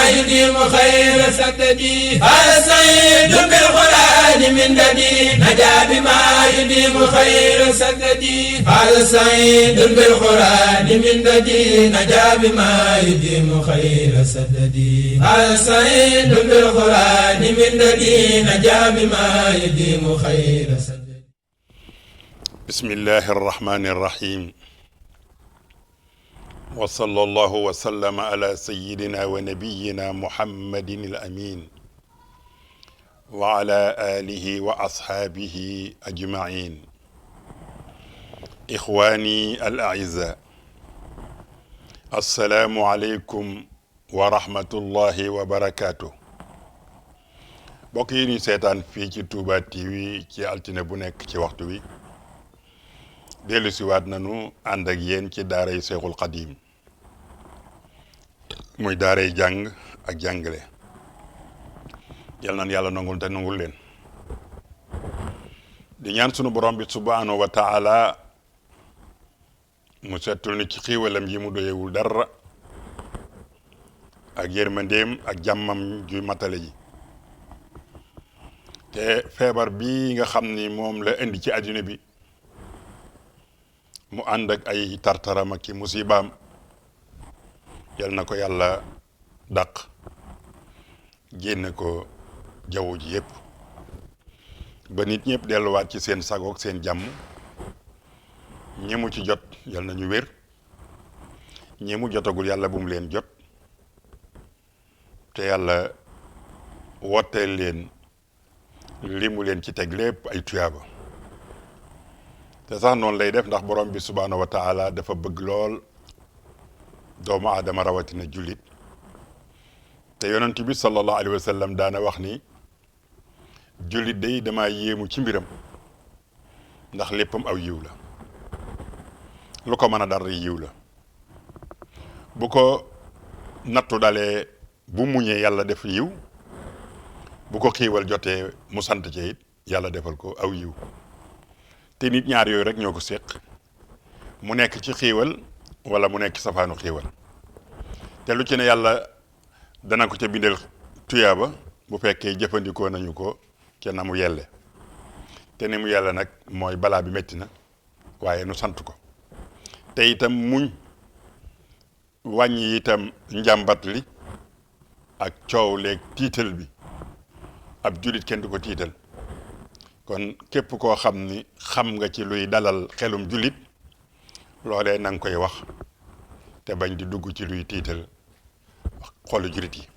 يديم خير سددي هذا سعيد بالقرآن من ددي نجا بما يديم خير سددي هذا سعيد بالقرآن من ددي نجا بما يديم خير سددي هذا سعيد بالقرآن من ددي نجا بما يديم خير سددي. بسم الله الرحمن الرحيم وصلى الله وسلم على سيدنا ونبينا محمد الأمين وعلى آله وأصحابه أجمعين. إخواني الأعزاء، السلام عليكم ورحمة الله وبركاته. mbokk yi ñuy seetaan fii ci Touba TV ci altine bu nekk ci waxtu wi dellu si waat nañu ànd ak yéen ci daaray Seexul Xadiim muy daaray jàng ak jàngale. yal na yàlla nangul te nangul leen di ñaan sunu borom bi subhaanahu wa taala mu settul ni ci xiiwalam yi mu doyewul dara ak yërmandeem ak jàmmam ju matale ji. te feebar bii nga xam ni moom la indi ci àddina bi mu ànd ak ay tartaram ak ci musibaam yal na ko yàlla dàq génne ko jaww ji yépp ba nit ñëpp delluwaat ci seen sagoog seen jàmm. ñi mu ci jot yal na ñu wér, ñi mu jotagul yàlla bu mu leen jot te yàlla wooteel leen li mu leen ci teg lépp ay tuyaaba. te sax noonu lay def ndax borom bi subhaanahu wa taala dafa bëgg lool doomu aadama rawatina jullit. te yonent bi sallallahu alayhi wa sallam daana wax ni jullit day dama yéemu ci mbiram ndax léppam aw yiw la, lu ko mën a dara yiw la. bu ko nattu dalee bu muñee yàlla def yiw, bu ko xiiwal jotee mu sant ci it yàlla defal ko aw yiw. te nit ñaar yooyu rek ñoo ko séq, mu nekk ci xiiwal wala mu nekk ci safaanu xiiwal. te lu ci ne yàlla dana ko ca bindal tuyaaba bu fekkee jëfandikoo nañu ko ca na mu yelle. te ni mu yelle nag mooy balaa bi metti na waaye nu sant ko. te itam muñ wàññi itam njàmbat li ak coow leeg tiital bi. ab jullit kenn du ko tiital. kon képp koo xam ni xam nga ci luy dalal xelum jullit loolee na nga koy wax te bañ di dugg ci luy tiital xolu jullit yi.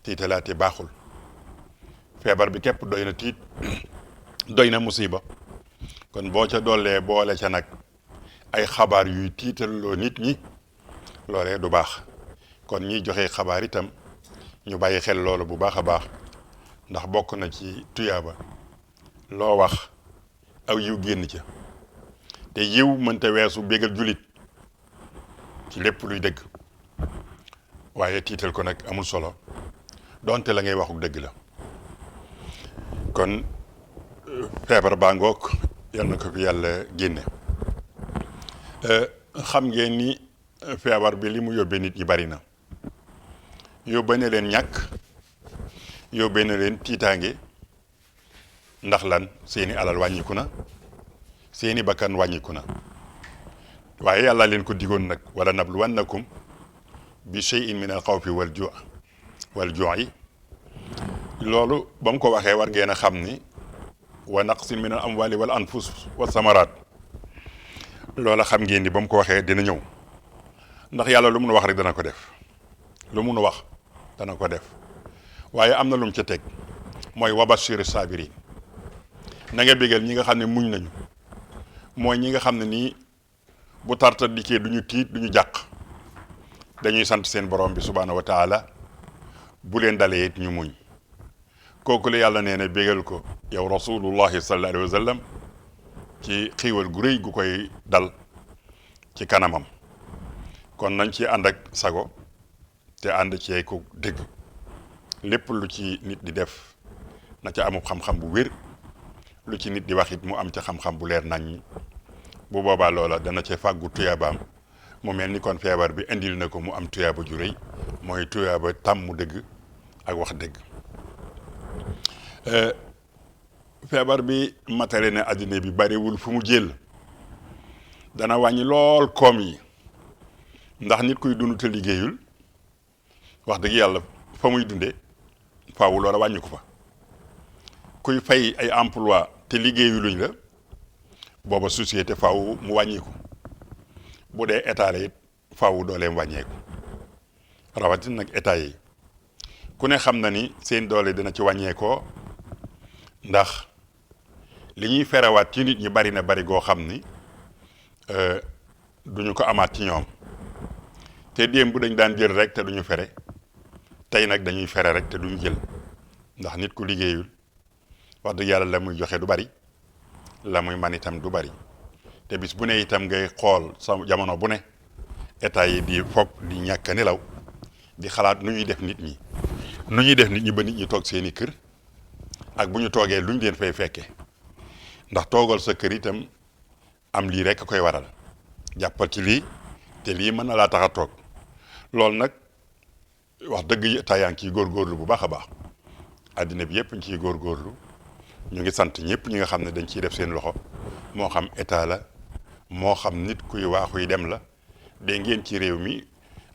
tiitalaate baaxul. feebar bi képp doy na tiit doy na musiba. kon boo ca dollee boole ca nag ay xabaar yuy tiitalloo nit ñi loolee du baax. kon ñiy joxe xabaar itam ñu bàyyi xel loolu bu baax a baax ndax bokk na ci tuyaaba loo wax aw yiw génn ca. te yiw mënta weesu bégal jullit ci lépp luy dëgg waaye tiital ko nag amul solo donte la ngay waxu dëgg la. kon feebar baa ngoog yal na ko fi yàlla génne. xam ngeen ni feebar bi li mu yóbbee nit ñi bari na. yóbbee na leen ñàkk, yóbbee na leen tiitaange. ndax lan seeni alal wàññiku na, seeni bakkan wàññiku na. waaye yàlla leen ko digoon nag wala nabluwannakum bi shay'in min al xawfi wal ju'i. loolu ba mu ko waxee war ngeen a xam ni wa naqsin min al amwali wal anfus wa samaraat. loola xam ngeen ni ba mu ko waxee dina ñëw ndax yàlla lu mun a wax rek dana ko def, lu mun a wax dana ko def. waaye am na lu mu ca teg mooy wa bashiri sabirin. na nga bégal ñi nga xam ne muñ nañu, mooy ñi nga xam ne nii bu tarta dikkee du ñu tiit du ñu jàq, dañuy sant seen borom bi subhaanahu wa taala. bu leen dalee it ñu muñ. kooku la yàlla nee na bégal ko yow rasulullahi sallallahu alayhi wa sallam ci xiiwal gu rëy gu koy dal ci kanamam. kon nañ ci ànd ak sago te ànd ci ko dëgg. lépp lu ci nit di def na ca amub xam-xam bu wér, lu ci nit di wax it mu am ca xam-xam bu leer nañ. bu boobaa loola dana ca fàggu tuyaabaam mu mel ni kon feebar bi indil na ko mu am tuyaaba ju rëy mooy tuyaaba tàmm dëgg ak wax dëgg. feebar bi matale na àddina bi bariwul fu mu jël dana wàññi lool koom yi ndax nit kuy dund te liggéeyul wax dëgg yàlla fa muy dunde faawu loola wàññi ko fa. kuy fay ay emploi te liggéeyuluñ la booba société faaw mu wàññiku bu dee état la it faaw dooleem wàññeeku rawatina nag état yi ku ne xam na ni seen doole dina ci wàññeekoo ndax li ñuy ferewaat ci nit ñi bari na bari goo xam ni duñu ko amaat ci ñoom te démb dañ daan jël rek te duñu fere tey nag dañuy fere rek te duñu jël ndax nit ku liggéeyul wax dëgg yàlla la muy joxe du bari la muy man itam du bari te bis bu ne itam ngay xool sa jamono bu ne état yi di foog di ñàkk a nelaw di xalaat nu ñuy def nit ñi ba nit ñi toog seeni kër ak bu ñu toogee lu ñu leen fay fekkee ndax toogal sa kër itam am lii rek a koy waral jàppal ci lii te lii mën na laa tax a toog loolu nag wax dëgg état yaa ngi ciy góorgóorlu bu baax a baax àddina bi yëpp ñu ciy góorgóorlu ñu ngi sant ñëpp ñi nga xam ne dañ ciy def seen loxo moo xam état la moo xam nit kuy waaxuy dem la dégg ngeen ci réew mi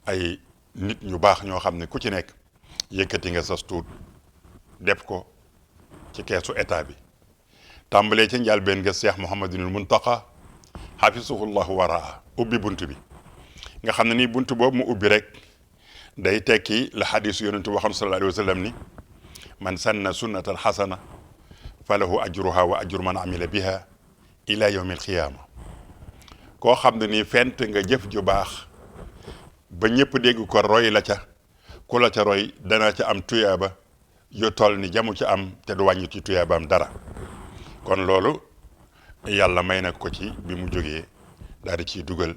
ay nit ñu baax ñoo xam ne ku ci nekk yëkkati nga sas tuut def ko ci keesu état bi tàmbalee ci njëlbéen nga Cheikh Mouhamadul Muntaqa hafisuhullahu waraa ubbi bunt bi nga xam ne nii bunt boobu mu ubbi rek day tekki la xadiisu yonentu waxoon sallallahu alayhi wa sallam ni man sanna sunnatan xasana falahu ajruha wa ajru man amila biha ila yawmi alqiyaama koo xam ne nii fent nga jëf ju baax ba ñëpp dégg ko roy la ca ku la ca roy dana ca am tuyaaba yu toll ni jamu ci am te du wàññi ci tuyaabaam dara kon loolu yàlla may na ko ci bi mu jógee daal di ciy dugal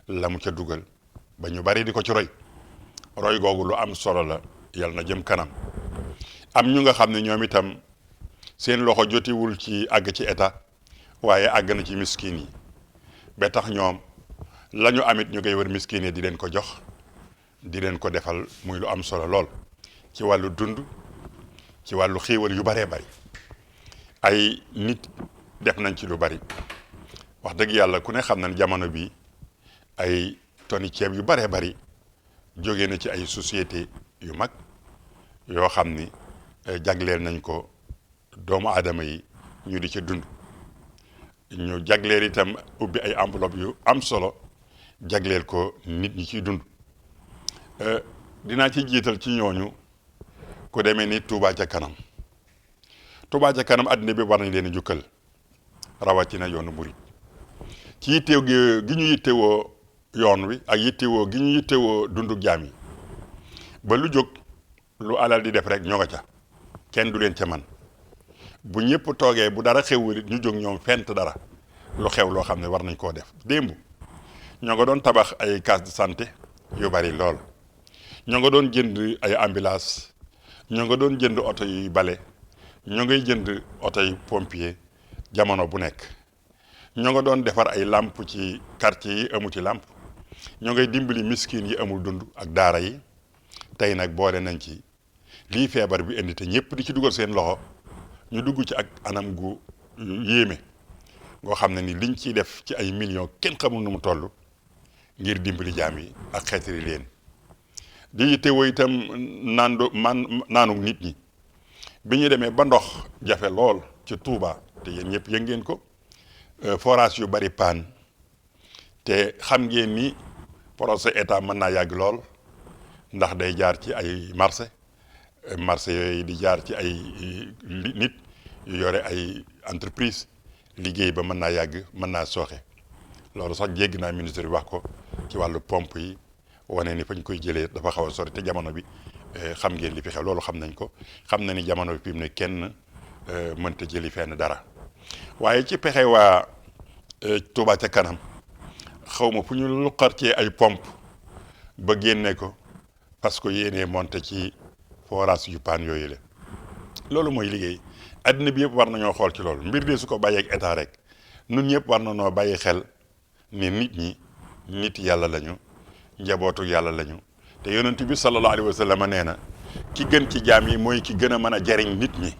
la mu ca dugal ba ñu bari di ko ci roy googu lu am solo la yàlla na jëm kanam am ñu nga xam ne ñoom itam seen loxo jotiwul ci àgg ci état waaye àgg na ci miskin yi ba tax ñoom la ñu amit ñu koy wër miskin yi di leen ko jox di leen ko defal muy lu am solo lool ci wàllu dund ci wàllu xiiwal yu baree bari ay nit def nañ ci lu bari wax dëgg yàlla ku ne xam na ne jamono bi ay toni ceeb yu baree bari jóge na ci ay société yu mag yoo xam ni jagleel nañ ko doomu aadama yi ñu di ca dund ñu jagleel itam ubbi ay enveloppe yu am solo jagleel ko nit ñi ciy dund dinaa ci jiital ci ñooñu ku demee ni Touba ca kanam Touba ca kanam àddina bi war nañ leen jukkal rawatina yoonu murit ci yittew gi ñu yittewoo yoon wi ak yittewoo gi ñu yittewoo dundu jaam yi ba lu jóg lu alal di def rek ñoo nga ca kenn du leen ca man bu ñëpp toogee bu dara xewul ñu jóg ñoom fent dara lu xew loo xam ne war nañ koo def démb ñoo nga doon tabax ay case de santé yu bari lool ñoo nga doon jënd ay ambulance ñoo nga doon jënd oto yu bale ñoo ngay jënd oto yu pompier jamono bu nekk ñoo nga doon defar ay làmp ci quartier yi amu ci làmp ñoo ngay dimbali miskin yi amul dund ak daara yi tey nag boole nañ ci lii feebar bi indi te ñëpp di ci dugal seen loxo ñu dugg ci ak anam gu yéeme ngoo xam ne ni liñ ciy def ci ay millions kenn xamul nu mu toll ngir dimbali jaam yi ak xeetali leen di yittewoo itam naanu nit ñi bi ñu demee ba ndox jafe lool ci Touba te yéen ñëpp yëg ngeen ko forage yu bari paan te xam ngeen ni projet état mën naa yàgg lool ndax day jaar ci ay marché yooyu di jaar ci ay nit yu yore ay entreprise liggéey ba mën naa yàgg mën naa sooxe loolu sax jéggi naa ministre bi wax ko ci wàllu pompe yi wane ni fañ koy jëlee dafa xaw a sori te jamono bi xam ngeen li fi xew loolu xam nañ ko xam na ni jamono bi fi mu ne kenn mënta jëli fenn dara waaye ci pexe waa Touba ca kanam xaw ma fu ñu luqar ci ay pompe ba génne ko parce que yéenee monté ci forage yu paan yooyu la loolu mooy liggéey addina bi yëpp war nañoo xool ci loolu mbir de su ko bàyyeeg état rek nun ñëpp war na noo bàyyi xel ne nit ñi nit yàlla lañu njabootu yàlla lañu te yonent bi sallallahu alayhi wa sallam nee na ki gën ci jaam yi mooy ki gën a mën a jariñ nit ñi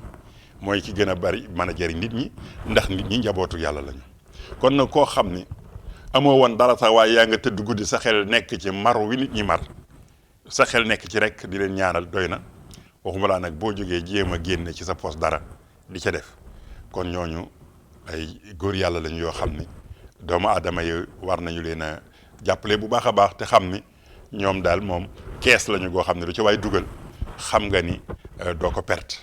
mooy ki gën a bari mën a jariñ nit ñi ndax nit ñi njabootu yàlla lañu kon nag koo xam ni amoo woon dara sax waaye yaa nga tëdd guddi sa xel nekk ci mar wi nit ñi mar sa xel nekk ci rek di leen ñaanal doy na waxuma laa nag boo jógee jéem a génne ci sa poos dara di ca def kon ñooñu ay góor yàlla lañu yoo xam ni doomu aadama yi war nañu leen a jàppale bu baax a baax te xam ni ñoom daal moom kees lañu goo xam ne lu ci waay dugal xam nga ni doo ko perte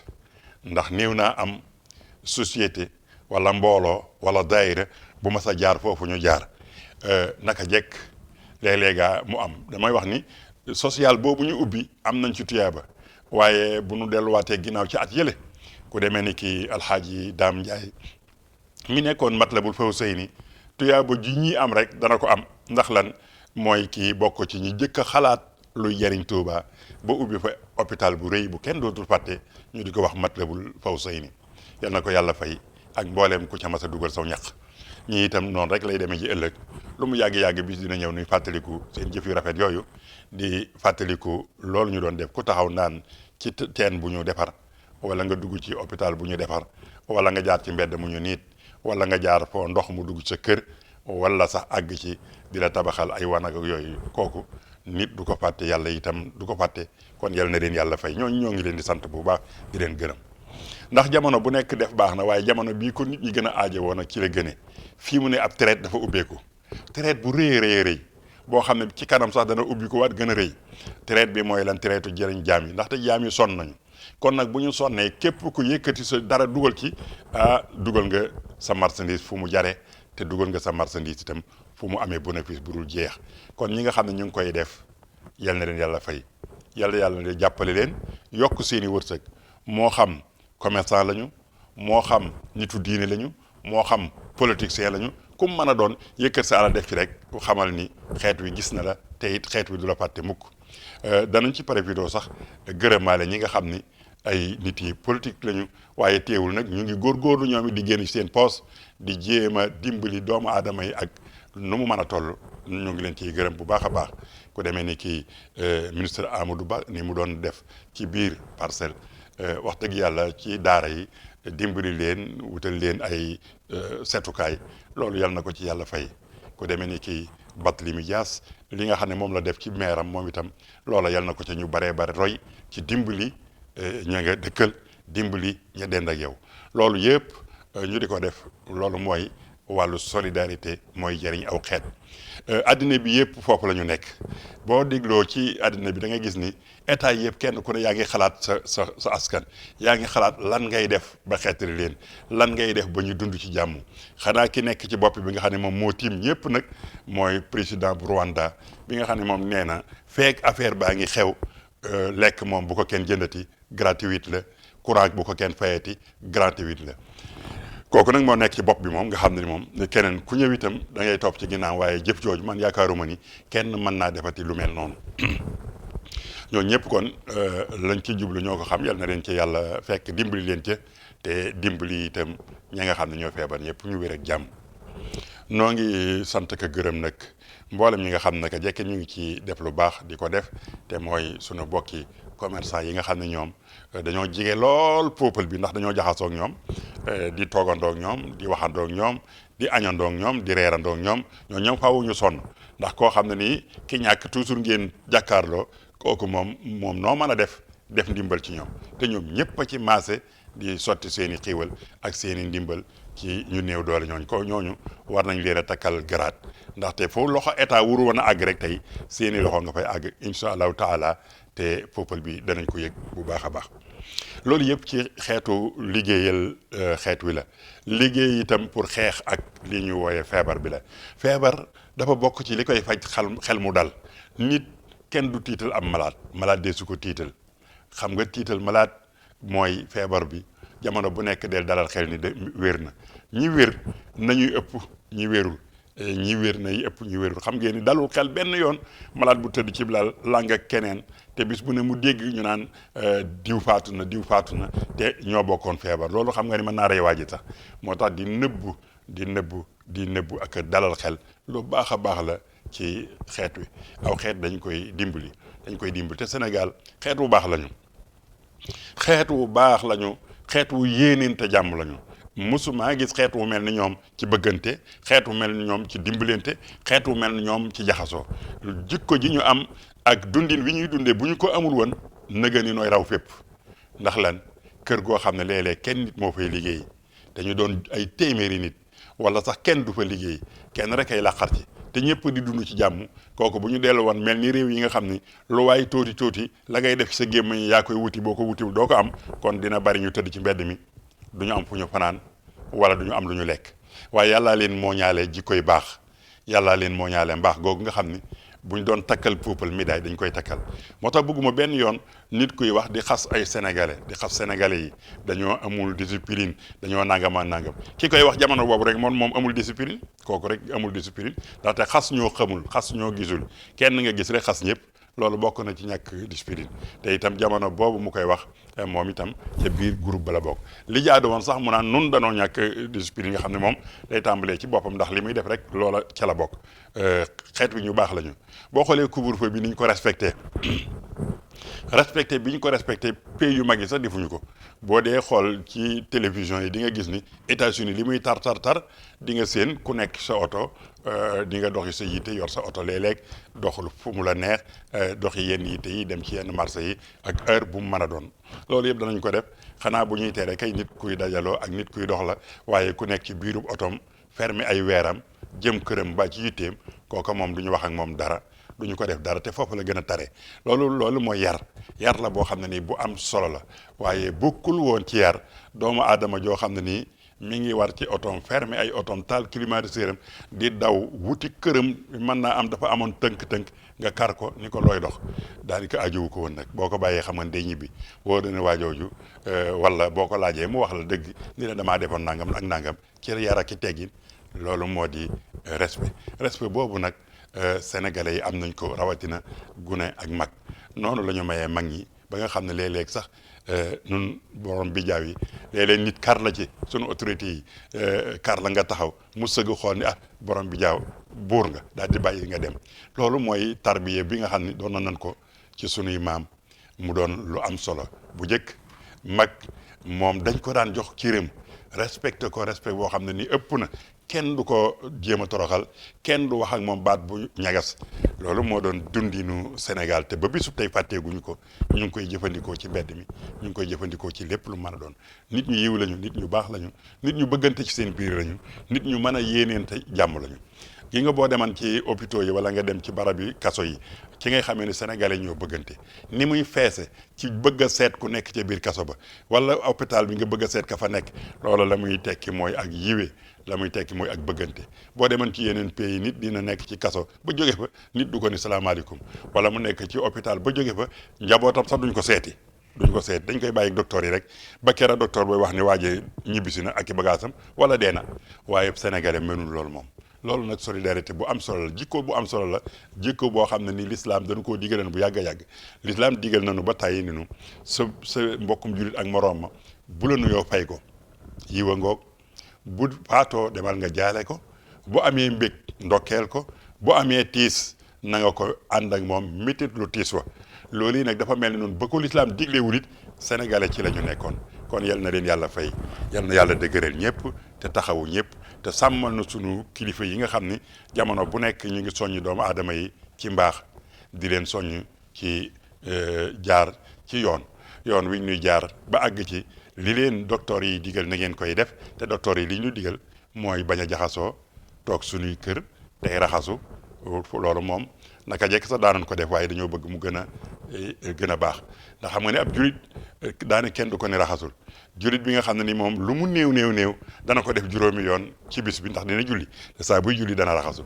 ndax néew naa am société wala mbooloo wala daayira bu ma sa jaar foofu ñu jaar naka jekk léeg-léegaa mu am damay wax ni social boobu ñu ubbi am nañ ci tuyaaba waaye bu nu delluwaatee ginnaaw ci at yële ku demee ni ki alxaaji Daam Njaay mi nekkoon Matlabul Fawzayni tuyaaba ji ñi am rek dana ko am ndax lan mooy kii bokk ci ñi jëkk a xalaat luy jariñ Tuuba ba ubbi fa hôpital bu rëy bu kenn dootul fàtte ñu di ko wax Matlabul Fawzayni yal na ko yàlla fay ak mbooleem ku ca mas a dugal saw ñaq ñi itam noonu rek lay demee ci ëllëg lu mu yàgg-yàgg bis dina ñëw nuy fàttaliku seen jëf yu rafet yooyu di fàttaliku loolu ñu doon def ku taxaw naan ci teen bu ñu defar wala nga dugg ci hôpital bu ñu defar wala nga jaar ci mbedd mu ñu niit wala nga jaar foo ndox mu dugg sa kër wala sax àgg ci di la tabaxal ay wanag ak yooyu kooku nit du ko fàtte yàlla itam du ko fàtte kon yal na leen yàlla fay ñoo ngi leen di sant bu baax di leen gërëm ndax jamono bu nekk def baax na waaye jamono bii ko nit ñi gën a aaje woon ak ci la gënee fii mu ne ab traite dafa ubbeeku traite bu rëy boo xam ne ci kanam sax dana ubbi ko waat gën a rëy traite bi mooy lan traite jëriñ jaam yi ndaxte jaam yi sonn nañu kon nag bu ñu sonnee képp ku yëkkati sa dara dugal ci dugal nga sa marchandise fu mu jare te dugal nga sa marchandise itam fu mu amee bénéfice bu dul jeex kon ñi nga xam ne ñu ngi koy def yal na leen yàlla fay yàlla na jàppale leen yokk seeni wërsëg moo xam commerçant lañu moo xam nitu diine lañu moo xam politicien lañu ku mu mën a doon yëkkat sa alal def ci rek xamal ni xeet wi gis na la te it xeet wi du la fàtte mukk danañ ci profité sax gërëmaale ñi nga xam ni ay nit yi politique lañu waaye teewul nag ñu ngi góorgóorlu ñoom it di génn ci seen poos di jéem a dimbali doomu aadama yi ak nu mu mën a toll ñu ngi leen ciy gërëm bu baax a baax ku demee ni kii ministre Amadou Ba ni mu doon def ci biir Parcelles wax dëgg yàlla ci daara yi dimbali leen wutal leen ay setukaay loolu yal na ko ci yàlla fay ku demee ni kii Barthélémy Dias li nga xam ne moom la def ci meeram moom itam loola yal na ko ci ñu baree bare roy ci dimbali ña nga dëkkal dimbali ña dend ak yow loolu yëpp ñu di ko def loolu mooy wàllu solidarité mooy jëriñ aw xeet addina bi yëpp foofu la ñu nekk boo dégloo ci addina bi da ngay gis ni état yëpp kenn ku ne yaa ngi xalaat sa askan yaa ngi xalaat lan ngay def ba xeetali leen lan ngay def ba ñu dund ci jàmm xanaa ki nekk ci bopp bi nga xam ne moom moo tiim ñëpp nag mooy président bu Rwanda bi nga xam ne moom nee na feek affaire baa ngi xew lekk moom bu ko kenn jëndati gratuite la courant bu ko kenn fayati gratuite la kooku nag moo nekk ci bopp bi moom nga xam ne moom keneen ku ñëw itam da ngay topp ci ginnaaw waaye jëf jooju man yaakaaruma ni kenn mën naa defati lu mel noonu ñoo ñëpp kon lañ ci jublu ñoo ko xam yal na leen ci yàlla fekk dimbali leen ca te dimbali itam ña nga xam ne ñoo feebar ñëpp ñu wér ak jàmm noo ngi sant ka gërëm nag mboolem ñi nga xam ne que jekk ñu ngi ci def lu baax di ko def te mooy sunu bokki commerçant yi nga xam ne ñoom dañoo jige lool peuple bi ndax dañoo jaxasoo ak ñoom di toogandoo ak ñoom di waxandoo ak ñoom di añandoo ak ñoom di reerandoo ak ñoom faaw ñu sonn ndax koo xam ne nii ki ñàkk toujours ngeen jàkkaarloo kooku moom noo mën a def ndimbal ci ñoom te ñoom ñëpp a ci maase di sotti seen i xiiwal ak seen i ndimbal ci ñu néew doole ñooñu war nañ leen a takkal garaat ndaxte foofu loxo état wuru woon a àgg rek tey seen i loxo nga fay àgg incha allahu taala te peuple bi danañ ko yëg bu baax a baax loolu yëpp ci xeetu liggéeyal xeet wi la liggéey itam pour xeex ak li ñu wooye feebar bi la feebar dafa bokk ci li koy faj xel mu dal nit kenn du tiital am malade de su ko tiital xam nga tiital malade mooy feebar bi jamono bu nekk del dalal xel ni de wér na ñi wér nañuy ëpp ñi wérul ñi wér nay ëpp ñi wérul xam ngeen ni dalul xel benn yoon malade bu tëdd ci lal lang ak keneen te bis bu ne mu dégg ñu naan diw faatu na te ñoo bokkoon feebar loolu xam nga ni mën naa rey waaji sax moo tax di nëbbu ak dalal xel lu baax a baax la ci xeet wi aw xeet dañ koy dimbali te Sénégal xeet wu baax lañu xeet wu yéeneente jàmm lañu musuma gis xeet wu mel ni ñoom ci bëggante xeet wu mel ni ñoom ci dimbalante xeet wu mel ni ñoom ci jaxasoo jikko ji ñu am ak dundin wi ñuy dundee bu ñu ko amul woon nëga ni nooy raw fépp ndax lan kër goo xam ne léeg-léeg kenn nit moo fay liggéey dañu doon ay téeméeri nit wala sax kenn du fa liggéey kenn rek ay làqar ci te ñëpp di dund ci jàmm kooku bu ñu dellu woon mel ni réew yi nga xam ni lu waay tuuti la ngay def ci sa gémmañ yaa koy wuti boo ko wutiwul doo ko am kon dina bari ñu tëdd ci mbedd mi du ñu am fu ñu fanaan wala du ñu am lu ñu lekk waaye yàllaa leen moo ñaalee jikkoy baax yàllaa leen moo ñaalee mbaax googu nga xam ni bu ñu doon takkal peuple médaille dañ koy takkal moo tax bëgguma benn yoon nit kuy wax di xas ay sénégalais yi dañoo amul discipline dañoo nangama nangam ki koy wax jamono boobu rek moom amul discipline kooku rek amul discipline ndaxte xas ñoo xamul xas ñoo gisul kenn nga gis rek xas ñëpp loolu bokk na ci ñàkk discipline te itam jamono boobu mu koy wax moom itam ca biir groupe ba la bokk li jaadu woon sax mu naan nun danoo ñàkk discipline nga xam ne moom day tàmbalee ci boppam ndax li muy def rek loola ca la bokk xeet wi ñu baax lañu boo xoolee couvre-feu bi ni ñu ko respecté bi ñu ko respecté pays yu mag yi sax defuñu ko boo dee xool ci télévision yi di nga gis ni États-Unis li muy tar di nga seen ku nekk sa oto di nga doxi sa yitte yor sa oto léeg-léeg doxul fu mu la neex doxi yenn yitte yi dem ci yenn marché yi ak heure bu mu mën a doon loolu yëpp danañ ko def xanaa bu ñuy tere kay nit kuy dajaloo ak nit kuy dox la waaye ku nekk ci biirub otom fermer ay weeram jëm këram ba ci yitteem kooka moom du ñu wax ak moom dara du ñu ko def dara te foofu la gën a tare loolu mooy yar la boo xam ne nii bu am solo la waaye bokkul woon ci yar doomu aadama joo xam ne nii mi ngi war ci otoom fermé ay otoom taal climatiseur di daw wuti këram mën naa am dafa amoon tënk-tënk nga kar ko ni ko looy dox daal di ko ajuwu ko woon nag boo ko bàyyee xam nga day ñibbi woo dana waajooju wala boo ko laajee mu wax la dëgg ni la damaa defoon nangam ak nangam ci yar ak ci teggin loolu moo di respect boobu nag sénégalais yi am nañ ko rawatina gune ak mag noonu la ñu mayee mag ñi ba nga xam ne léeg-léeg sax nun borom bi jaaw yi léeg-léeg nit kar la ci sunu autorité yi kar la nga taxaw mu sëgg xool ni borom bi jaaw buur nga daal di bàyyi nga dem loolu mooy tarbiye bi nga xam ne doon nañ ko ci sunuy maam mu doon lu am solo bu njëkk mag moom dañ ko daan jox cëram respecté ko respect boo xam ne ni ëpp na kenn du ko jéem a toroxal kenn du wax ak moom baat bu ñagas loolu moo doon dundinu Sénégal te ba bisu tey fàtteeguñu ko ñu ngi koy jëfandikoo ci mbedd mi ñu ngi koy jëfandikoo ci lépp lu mën a doon nit ñu yiw lañu nit ñu baax lañu nit ñu bëggante ci seen biir lañu nit ñu mën a yéeneente jàmm lañu gi nga boo deman ci hôpitaux yi wala nga dem ci barab yi kaso yi ci ngay xamee ne sénégalais ñoo bëggante ni muy feese ci bëgg a seet ku nekk ca biir kaso ba wala hôpital bi nga bëgg a seet ka fa nekk loolu la muy tekki mooy ak yiwe la muy tekki mooy ak bëggante boo deman ci yeneen pays nit dina nekk ci kaso ba jóge fa nit du ko ni salaamaaleykum wala mu nekk ci hôpital ba jóge fa njabootam sax duñ ko seeti dañ koy bàyyi docteur yi rek ba kera docteur booy wax ni waajee ñibbisi na ak i bagaasam wala dee na waaye sénégalais mënul loolu moom loolu nag solidarité bu am solo la jikko bu am solo la jikko boo xam ne ni l'islam dañu koo digal bu yàgg a yàgg l'islam digal nañu ba tàyyi ni nu sa mbokkum julit ak moroom ma bu la nuyoo fay ko yiwa ngoog bu faatoo demal nga jaale ko bu amee mbég ndokkeel ko bu amee tiis na nga ko ànd ak moom métit lu tiis wa loolu yi nag dafa mel ni noonu ba ko l'islam diglewul it sénégalais ci la ñu nekkoon kon yal na leen yàlla fay yal na yàlla dëgëral ñëpp te taxawu ñëpp te sàmmal na sunu kilifa yi nga xam ni jamono bu nekk ñu ngi soññ doomu aadama yi ci mbaax di leen soññ ci jaar ci yoon wi ñuy jaar ba àgg ci li leen docteur yi digal na ngeen koy def te docteur yi li ñu digal mooy bañ a jaxasoo toog sunuy kër tey raxasu loolu moom naka jekk sax daanoon ko def waaye dañoo bëgg mu gën a baax ndax xam nga ne ab julit daane kenn du ko ne raxasul julit bi nga xam ne ni moom lu mu néew dana ko def juróomi yoon ci bis bi ndax dina julli te saa buy julli dana raxasu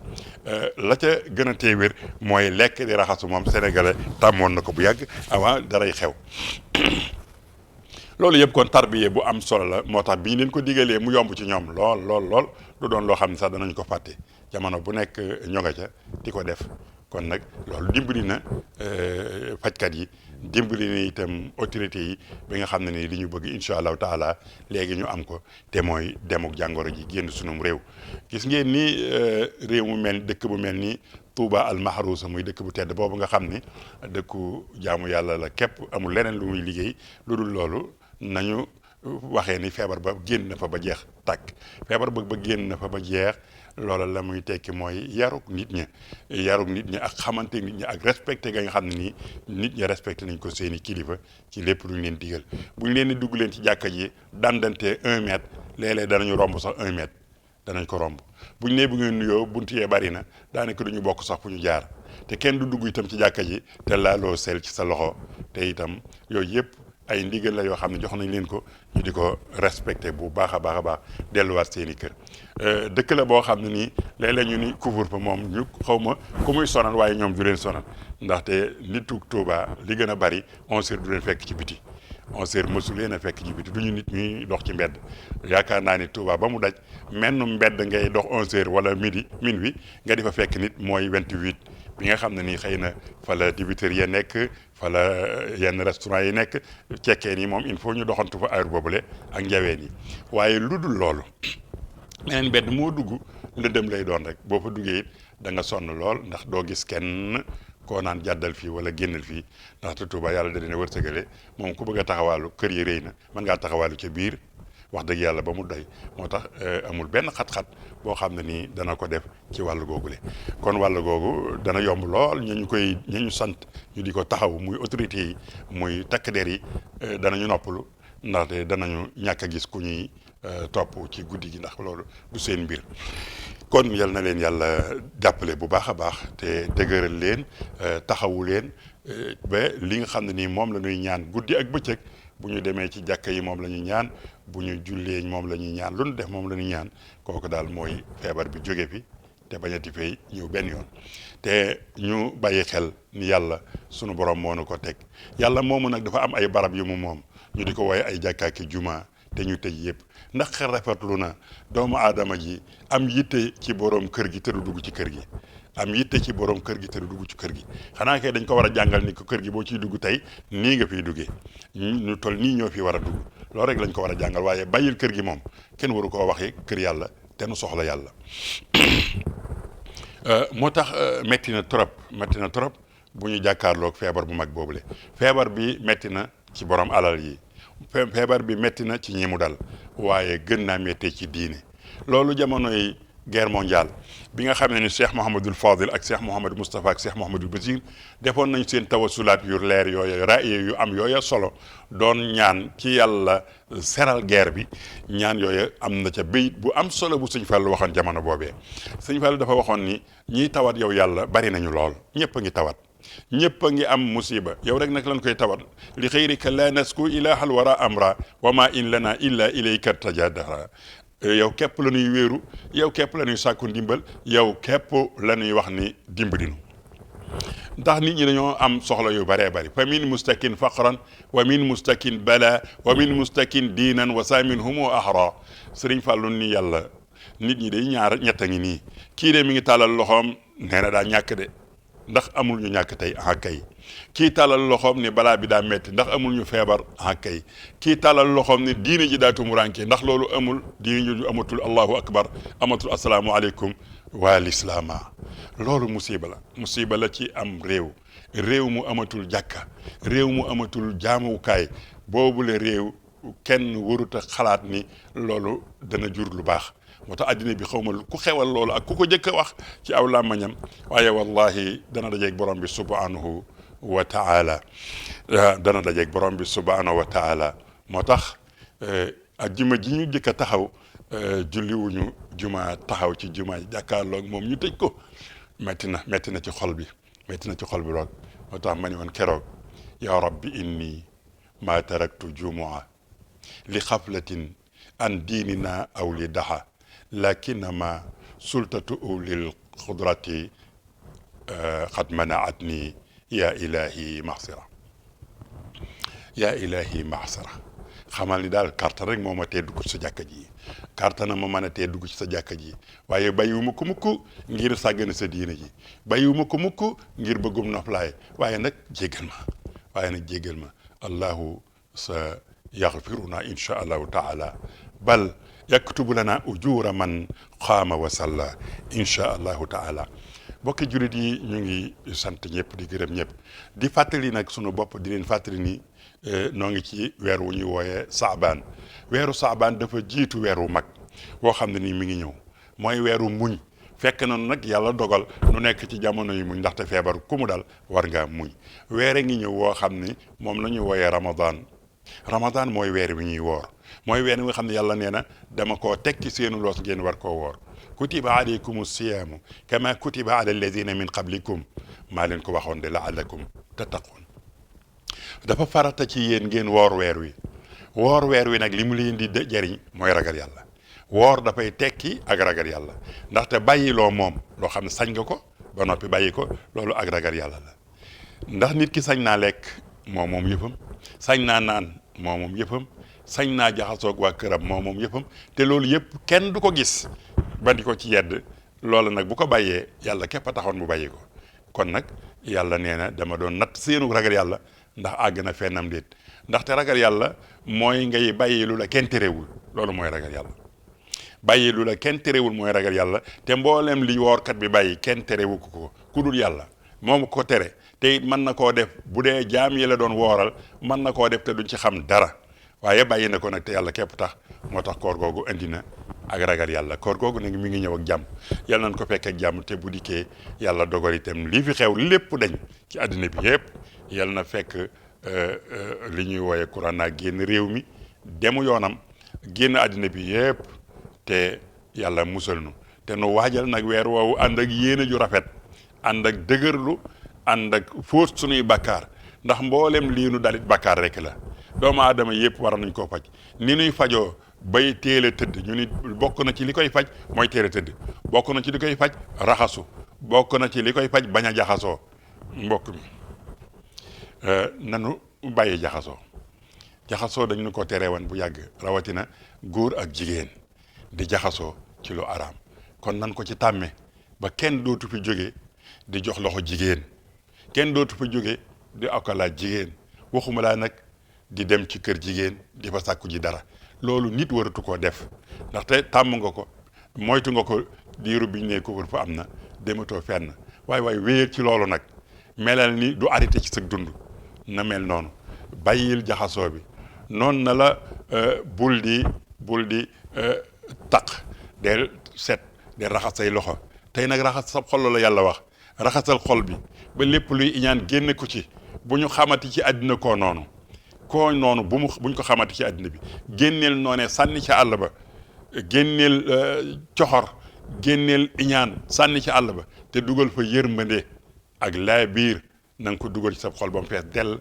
la ca gën a téewér mooy lekk di raxasu moom sénégalais tàmmoon na ko bu yàgg avant daray xew loolu yëpp kon tarbiye bu am solo la moo tax bi ñu leen ko digalee mu yomb ci ñoom lool du doon loo xam ne sax danañ ko fàtte jamono bu nekk ñoo nga ca di ko def kon nag loolu dimbali na fajkat yi dimbali na itam autorité yi bi nga xam ne ni li ñu bëgg incha allahu taala léegi ñu am ko te mooy demuk jàngoro ji génn sunum réew gis ngeen ni réew mu mel dëkk bu mel ni Touba al Mahrousa muy dëkk bu tedd boobu nga xam ni dëkku jaamu yàlla la képp amul leneen lu muy liggéey lu dul loolu nañu waxee ni feebar ba génn na fa ba jeex tàkk feebar ba génn na fa ba jeex loola la muy tekki mooy yarug nit ñi ak xamante nit ñi ak respecté ga nga xam ne nii nit ñi respecté nañ ko seeni kilifa ci lépp lu ñu leen digal bu ñu leen di dugg leen ci jàkka ji dandante 1 mètre léeg-léeg danañu romb sax 1 mètre danañ ko romb bu ñu nee bu ngeen nuyoo bunt yee bari na daanaka duñu bokk sax fu ñu jaar te kenn du dugg itam ci jàkka ji te laaloo sel ci sa loxo te itam yooyu yëpp ay ndigal la yoo xam ne jox nañ leen ko ñu di ko respecté bu baax a baax delluwaat seen i kër dëkk la boo xam ne nii léeg-léeg ñu ni couvre-feu moom ñu xaw ma ku muy sonal waaye ñoom du leen sonal ndaxte nitu Touba li gën a bari 11h du leen fekk ci biti 11h mësu leen a fekk ci biti du ñu nit ñuy dox ci mbedd yaakaar naa ni Touba ba mu daj menn mbedd ngay dox 11h wala minuit nga di fa fekk nit mooy 28 bi nga xam ne nii xëy na fa la dibiteri ya nekk fa la yenn restaurant yi nekk cekkeen yi moom il faut ñu doxantu fa heure boobule ak njaween yi waaye lu dul loolu meneen mbedd moo dugg lëndëm lay doon rek boo fa duggee it da nga sonn lool ndax doo gis kenn koo naan jàddal fii wala génnal fii ndaxte Touba yàlla da dina wërsëgale moom ku bëgg a taxawaalu kër yi rëy na mën ngaa taxawaalu ca biir wax dëgg yàlla ba mu doy moo tax amul benn xat-xat boo xam ne nii dana ko def ci wàllu googule kon wàllu googu dana yomb lool ñu sant ñu di ko taxaw muy autorité yi muy takk der yi danañu noppalu ndaxte danañu ñàkk a gis ku ñuy topp ci guddi gi ndax loolu du seen mbir kon yal na leen yàlla jàppale bu baax a baax te dëgëral leen taxawu leen ba li nga xam ne nii moom la ñuy ñaan guddi ak bëccëg bu ñu demee ci jàkka yi moom la ñuy ñaan bu ñu jullee moom la ñuy ñaan lu ñu def moom la ñuy ñaan kooku daal mooy feebar bi jóge fi te bañati fay ñëw benn yoon te ñu bàyyi xel ni yàlla sunu borom moo nu ko teg yàlla moomu nag dafa am ay barab yu mu moom ñu di ko wooye ay jàkkaaki juma te ñu tëj yëpp ndax xel rafetlu na doomu aadama ji am yitte ci borom kër gi te du dugg ci kër gi am yitte ci borom kër gi te du dugg ci kër gi xanaa kay dañ ko war a jàngal ni ko kër gi boo ciy dugg tey nii nga fiy duggee ñu toll nii ñoo fi war a dugg loolu rek lañ ko war a jàngal waaye bàyyil kër gi moom kenn waru koo waxee kër yàlla te nu soxla yàlla moo tax metti na trop bu ñu jàkkaarloog feebar bu mag boobule feebar bi metti na ci borom alal yi feebar bi metti na ci ñi mu dal waaye gën naa méttee ci diine loolu jamonoy guerre mondiale bi nga xam ne ni Cheikh Mouhamadul Fadil ak Cheikh Mouhamadou Moustapha ak Cheikh Mouhamadou Basir defoon nañ seen tawasulaat yu leer yooya raaye yu am yooya solo doon ñaan ci yàlla seral guerre bi ñaan yooya am na ca bayit bu am solo bu sëñ Fallu waxoon jamono boobee sëñ Fallu dafa waxoon ni ñiy tawat yow yàlla bari nañu lool ñëpp a ngi tawat ñëpp a ngi am musiba yow rek nag lañ koy tawat li xayrika la nasku ilahal wara amra wa ma in lana illa ilayka tajadara yow képp la ñuy wéeru yow képp la ñuy sàkku ndimbal yow képp la ñuy wax ni dimbalinu ndax nit ñi dañoo am soxla yu bëree bëri fa min mustakin faqran wa min mustakin bala wa min mustakin diinan wa sa min humu ahra sëriñ Fàllu ni yàlla nit ñi day ñett a ngi nii kii de mi ngi tàllal loxoom nee na daa ñàkk de ndax amul ñu ñàkk tey kay kii tàllal loxoom ni balaa bi daa metti ndax amul ñu feebar kay kii tàllal loxoom ni diine ji daa tumuraanke ndax loolu amul diine ji amatul allahu akbar amatul asalaamu aleykum waa lislaama loolu musiba la ci am réew mu amatul jàkka réew mu amatul jaamukaay boobule réew kenn waruta xalaat ni loolu dana jur lu baax moo tax addina bi xaw ma ku xewal loolu ak ku ko jëkk a wax ci aw làmmañam waaye wallahi dana dajeeg borom bi subhanahu wa taala moo tax ajjuma ji ñu jëkk a taxaw julliwuñu juma taxaw ci juma jàkkaarloog moom ñu tëj ko metti na ci xol bi lool moo tax ma ni woon keroog ya rabbi inni ma taraktu jumua li xaflatin an diinina aw li daxa lakinama sultatu ulil xudrati xad manaatni ya ilahi maxsara xamal ni daal karta rek moo ma tee dugg ci sa jàkka ji karta na ma mën a tee dugg ci sa jàkka ji waaye bàyyiwuma ko mukk ngir sàggane sa diine ji bàyyiwuma ko mukk ngir bëggum noflaay waaye nag jéggal ma allahu sa yaxfiruna insha allahu taala bal yaktubu lana ujura man qaama wa salla insha allahu taala bokki jullit yi ñu ngi sant ñëpp di gërëm ñëpp di fàttali nag sunu bopp di leen fàttali ni noo ngi ci weer wu ñuy wooyee saabaan weeru saabaan dafa jiitu weer wu mag woo xam ne nii mi ngi ñëw mooy weeru muñ fekk na nag yàlla dogal nu nekk ci jamono yi muñ ndaxte feebar ku mu dal war ngaa muñ weere ngi ñëw woo xam ni moom la ñuy wooyee Ramadan mooy weer wi ñuy woor mooy weer wi nga xam ne yàlla nee na dama koo teg ci seenu loos ngeen war koo woor kutiba alaykum siyaamu kama kutiba ala alladina min qablikum maa leen ko waxoon de laallakum tattaqun dafa farata ci yéen ngeen woor weer wi nag li mu leen di jëriñ mooy ragal yàlla woor dafay tekki ak ragal yàlla ndaxte bàyyi loo moom loo xam ne sañ nga ko ba noppi bàyyi ko loolu ak ragal yàlla la ndax nit ki sañ naa lekk moom yëfam sañ naa naan moom yëfam sañ naa jaxasoog waa këram moom yëfam te loolu yëpp kenn du ko gis ba di ko ci yedd loolu nag bu ko bàyyee yàlla képp a taxoon mu bàyyi ko kon nag yàlla nee na dama doon natt seenu ragal yàlla ndax àgg na fennam déet ndaxte ragal yàlla mooy ngay bàyyi lu la kenn terewul loolu mooy ragal yàlla bàyyi lu la kenn terewul mooy ragal yàlla te mboolem li woorkat bi bàyyi kenn terewu ko ku dul yàlla moom ko tere te it mën na koo def bu dee jaam yi la doon wooral mën na koo def te duñ ci xam dara waaye bàyyi na ko nag te yàlla képp tax moo tax koor googu indi na ak ragal yàlla koor googu nag mi ngi ñëw ak jàmm yàlla nañ ko fekk ak jàmm te bu dikkee yàlla dogal itam lii fi xew lépp dañ ci àddina bi yëpp yàlla na fekk li ñuy wooye corona génn réew mi demu yoonam génn àddina bi yëpp te yàlla musal nu te nu waajal nag weer woowu ànd ak yéene ju rafet ànd ak dëgërlu ànd ak fóot sunuy bakkaar ndax mboolem lii nu dalit bakkaar rek la doomu aadama yëpp war nañ koo faj ni nuy fajoo bay teel a tëdd ñu ni bokk na ci li koy faj mooy teel a tëdd bokk na ci li koy faj raxasu bokk na ci li koy faj bañ a jaxasoo mbokk mi nanu bàyyi jaxasoo dañu ko tere woon bu yàgg rawatina góor ak jigéen di jaxasoo ci lu araam kon nan ko ci tàmme ba kenn dootu fi jóge di jox loxo jigéen kenn dootu fi jóge di akalaat jigéen waxuma laa nag di dem ci kër jigéen di fa sàkku ji dara loolu nit waratu koo def ndaxte tàmm nga ko moytu nga ko diiru biñ ne ko fa am na dematoo fenn waaye wéer ci loolu nag melal ni du arrêté ci sa dund na mel noonu bàyyil jaxasoo bi noonu na la bul di taq del set del raxas say loxo tey nag raxas sa xol la yàlla wax raxasal xol bi ba lépp luy iñaan génne ko ci bu ñu xamati ci àddina koo noonu buñ ko xamati ci àddina bi génneel noonee sànni ci àll ba génneel coxor génneel iñaan sànni ci àll ba te dugal fa yërmande ak laa biir na nga ko dugal ci sa xol ba mu fees dell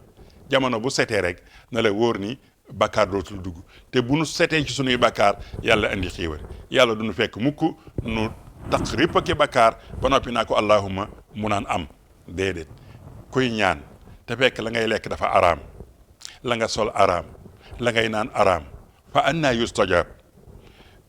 jamono bu setee rek na la wóor ni bakkaar dootul dugg te bu nu setee ci sunuy bakkaar yàlla indi xiiwal yàlla du nu fekk mukk nu tax ripp ak bakkaar ba noppi naa ko allahumma mu naan am déedéet kuy ñaan te fekk la ngay lekk dafa araam la nga sol araam la ngay naan araam fa anna yustajab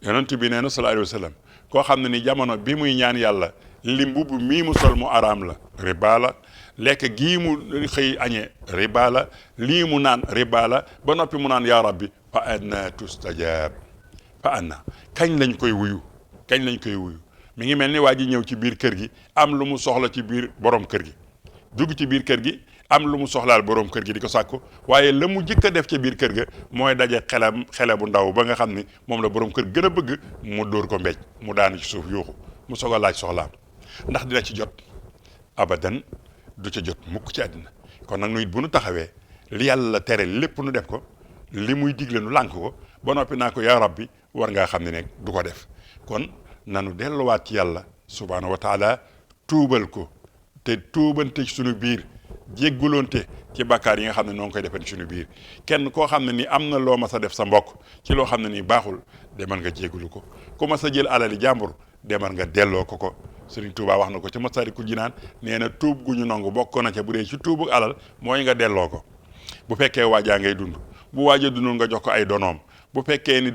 yonent bi nee na sallallahu alayhi wa sallam koo xam ne ni jamono bi muy ñaan yàlla li mbubb mii mu sol mu araam la riba la lekk gii mu xëy añee riba la lii mu naan riba la ba noppi mu naan yaa rabbi fa anna tustajab fa anna kañ lañ koy wuyu mi ngi mel ni waa ji ñëw ci biir kër gi am lu mu soxla ci biir borom kër gi dugg ci biir kër gi am lu mu soxlaal borom kër gi di ko sàkku waaye la mu jëkk a def ca biir kër ga mooy daje xele bu ndaw ba nga xam ni moom la borom kër gën a bëgg mu dóor ko mbéj mu daanu ci suuf yuuxu mu soog a laaj soxlaam ndax dina ci jot abadan du ca jot mukk ci àddina kon nag nu it bu nu taxawee li yàlla tere lépp nu def ko li muy digle nu lànk ko ba noppi naa ko yaa rabbi war ngaa xam ne ne du ko def kon nanu delluwaat ci yàlla subhaanahu wa taala tuubal ko te tuubante ci sunu biir jéggulonte ci bakkaar yi nga xam ne noo ngi koy defee ci sunu biir kenn koo xam ne ni am na loo mas a def sa mbokk ci loo xam ne nii baaxul demal nga jéggulu ko ku mas a jël alali jàmbur demal nga delloo ko Sëriñ Tuubaa wax na ko ci Masaalikul Jinaan nee na tuub gu ñu nangu bokk na ca bu dee ci tuubu alal mooy nga delloo ko bu fekkee waajaa ngay dund bu waaja dundul nga jox ko ay donoom bu fekkee ni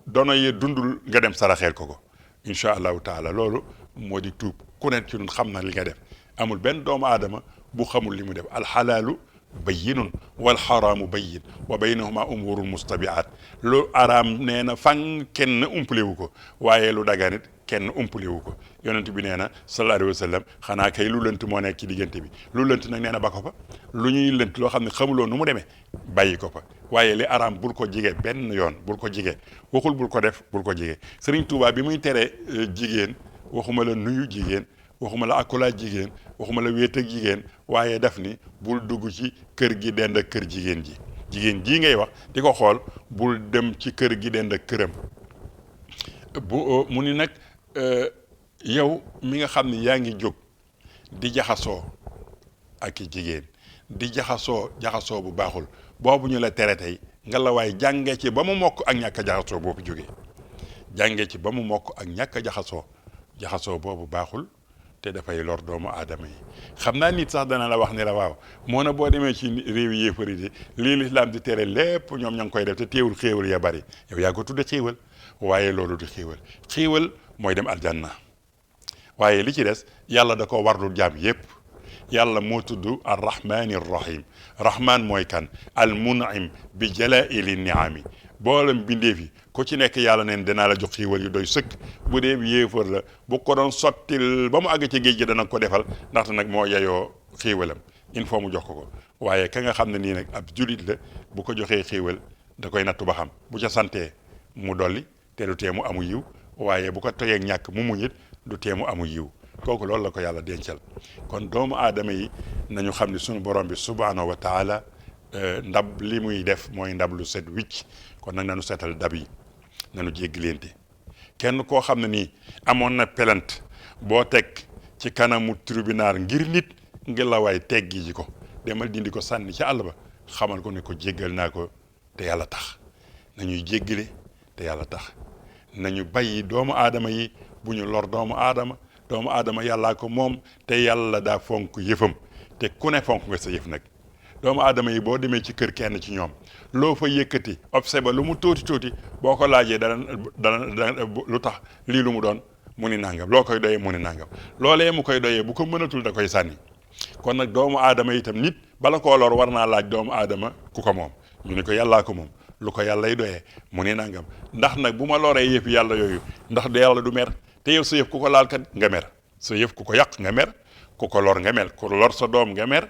dono yi dundul nga dem saraxeel ko incha allahu taala loolu moo di tuub ku ne ci ñun xam na li nga def amul benn doomu aadama bu xamul li mu def alxalaalu bayyinun wal xaraamu bayyin wa baynahuma umurun mustabiat lu araam nee na fan kenn umpalewu ko waaye lu daganit kenn umpaliwu ko yonent bi nee na sallallahu alayhi wa sallam xanaa kay lu lënt moo nekk ci diggante bi lu lënt nag nee na ba ko fa lu ñuy lënt loo xam ne xamuloo nu mu demee bàyyi ko fa waaye li araam bul ko jige benn yoon bul ko jige waxul bul ko def bul ko jige Sëriñ Tuubaa bi muy tere jigéen waxuma la nuyu jigéen waxuma la akula jigéen waxuma la wéet ak jigéen waaye def ni bul dugg ci kër gi dend ak kër jigéen ji jigéen jii ngay wax di ko xool bul dem ci kër gi dend ak këram mu ni nag yow mi nga xam ne yaa ngi jóg di jaxasoo ak i jigéen di jaxasoo bu baaxul boobu ñu la tere tey nga la waaye jàngee ci ba mu mokk ak ñàkk a jaxasoo boo ko jógee jàngee ci ba mu mokk ak ñàkk a jaxasoo boobu baaxul te dafay lor doomu aadama yi xam naa nit sax dana la wax ne la waaw moo na boo demee ci réew yi yéefari di lii lislaam di tere lépp ñoom ña ngi koy def te teewul xéewal ya bari yow yaa ko tudde xéewal waaye loolu du xéewal mooy dem aljanna waaye li ci des yàlla da ko warlul jaam yépp yàlla moo tudd arrahmani rahim rahman mooy kan al munim bi jalaili niami boolam bindeef yi ku ci nekk yàlla neen danaa la jox xiiwal yu doy sëkk bu dee yéefar la bu ko doon sottil ba mu àgg ci géej gi dana ko defal ndaxte nag moo yeyoo xiiwalam il faut mu jox ko waaye ka nga xam ne nii nag ab julit la bu ko joxee xiiwal da koy nattu ba xam bu ca santee mu dolli te du tee mu amu yiw waaye bu ko toyeeg ñàkk mu muñit du tee mu amu yiw kooku loolu la ko yàlla dencal kon doomu aadama yi nañu xam ne sunu borom bi subhanahu wa taala ndab li muy def mooy ndab lu set wicc kon nag nanu seetal dab yi nanu jéggalente kenn koo xam ne nii amoon na plainte boo teg ci kanamu tribunal ngir nit ngir la waay teggi ji ko demal dindi ko sànni ci àll ba xamal ko ne ko jéggal naa ko te yàlla tax nañuy jéggale te yàlla tax nañu bàyyi doomu aadama yi bu ñu lor doomu aadama yàllaa ko moom te yàlla daa fonk yëfam te ku ne fonk nga sa yëf nag doomu aadama yi boo demee ci kër kenn ci ñoom loo fa yëkkati obse ba lu mu tuuti boo ko laajee dana lu tax lii lu mu doon mu ni nangam loo koy doyee mu ni nangam loolee mu koy doyee bu ko mënatul da koy sànni kon nag doomu aadama itam nit bala koo lor war naa laaj doomu aadama ku ko moom ñu ne ko yàllaa ko moom lu ko yàllay doyee mu ni nangam ndax nag bu ma loree yëf yàlla yooyu ndax de yàlla du mer te yow sa yëf ku ko laal kat nga mer sa yëf ku ko yàq nga mer ku ko lor nga mer ku lor sa doom nga mer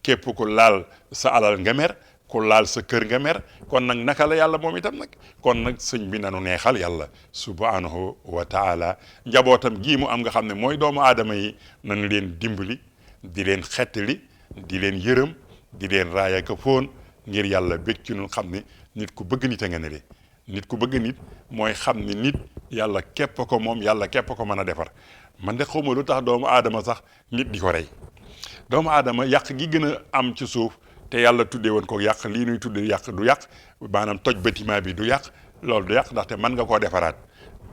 képp ku laal sa alal nga mer ku laal sa kër nga mer kon nag naka la yàlla moom itam nag kon nag sëñ bi nanu neexal yàlla subhanahu wa taala njabootam gii mu am nga xam ne mooy doomu aadama yi nañu leen dimbali di leen xettali di leen yërëm di leen raaya ka foon ngir yàlla bég ci ñun xam ne nit ku bëgg nit a nga ne le nit ku bëgg nit mooy xam ne nit yàlla képp ko moom yàlla képp ko mën a defar man de xawma lu tax doomu aadama sax nit di ko rey doomu aadama yàq gi gën a am ci suuf te yàlla tuddee woon ko yàq lii nuy tuddee yàq du yàq maanaam toj bâtiment bi du yàq loolu du yàq ndaxte mën nga koo defaraat